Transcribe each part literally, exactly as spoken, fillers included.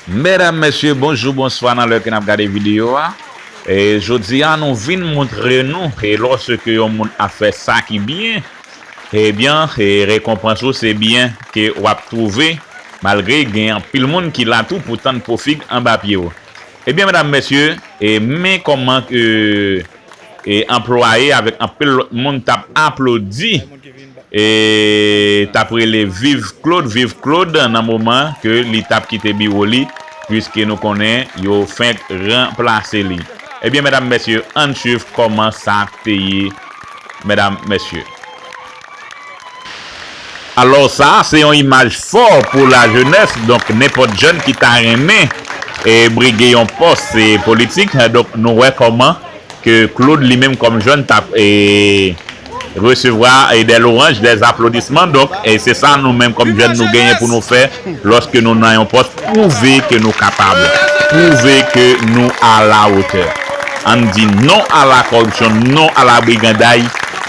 Medam, mesye, bonjou, bonswa nan lè ke n ap gade videyo a. E jodi a, nou vin montre nou, e lòske yon moun ap fè sa ki byen, ebyen, e rekonpans ou se byen ke w ap twouve, malgre gen anpil moun ki la tou pou tann pwofig anba pye w. Ebyen, medam, mesye, e men kòman ke e anplwaye avèk anpil lòt moun t ap aplodi e t ap rele viv Claude, viv Claude nan moman ke li t ap kite biwo li, piske nou konnen yo fenk ranplase li. Ebyen, medam, mesye, ann swiv kòman sa te ye, medam, mesye. Alò, sa a se yon imaj fò pou lajenès, donk nenpòt jèn ki ta renmen e brige yon pòs e politik, donk nou wè kòman ke Claude li menm kòm jèn t ap e, resevwa e, des louanges, des applaudissements. Donk, e se sa nou menm kòm jèn nou genyen pou nou fè lòske nou nan yon pòs, pwouve ke nou kapab, pwouve ke nou à la hauteur. Ann di non à la corruption, non à la briganday.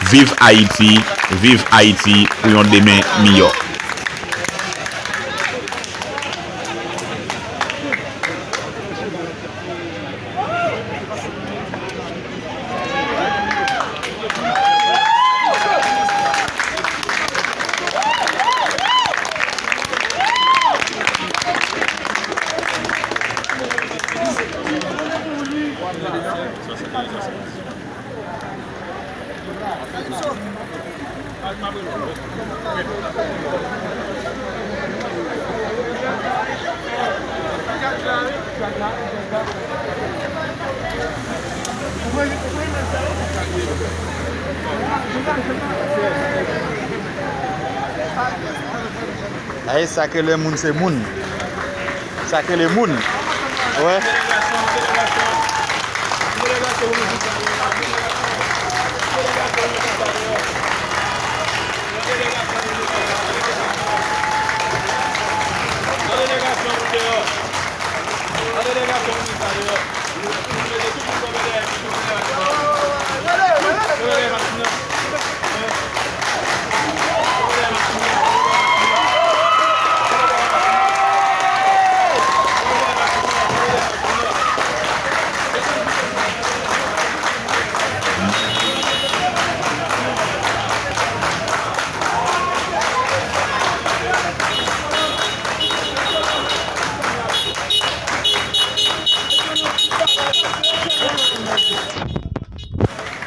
Viv Ayiti, viv Ayiti pou yon demen miyò. Ay, sa k rele moun se moun. Sa k rele moun. Wè.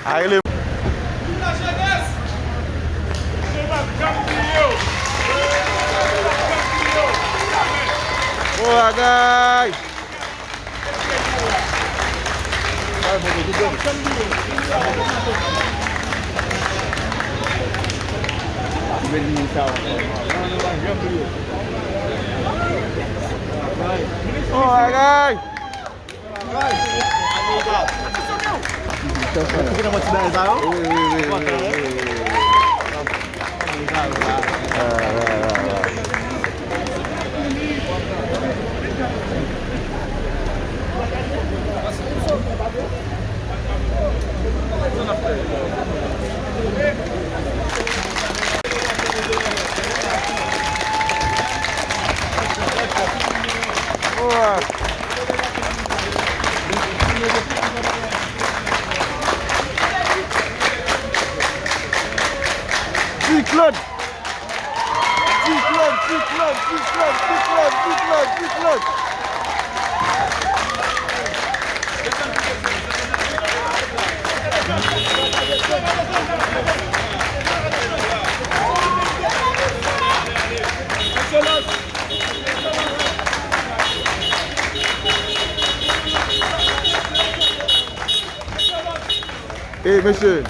Ayo le. Bon bagay. Bon bagay. Ti Claude! Ti Claude, ti Claude, ti Claude, ti Claude, ti Claude, ti Claude. Ey, mesye.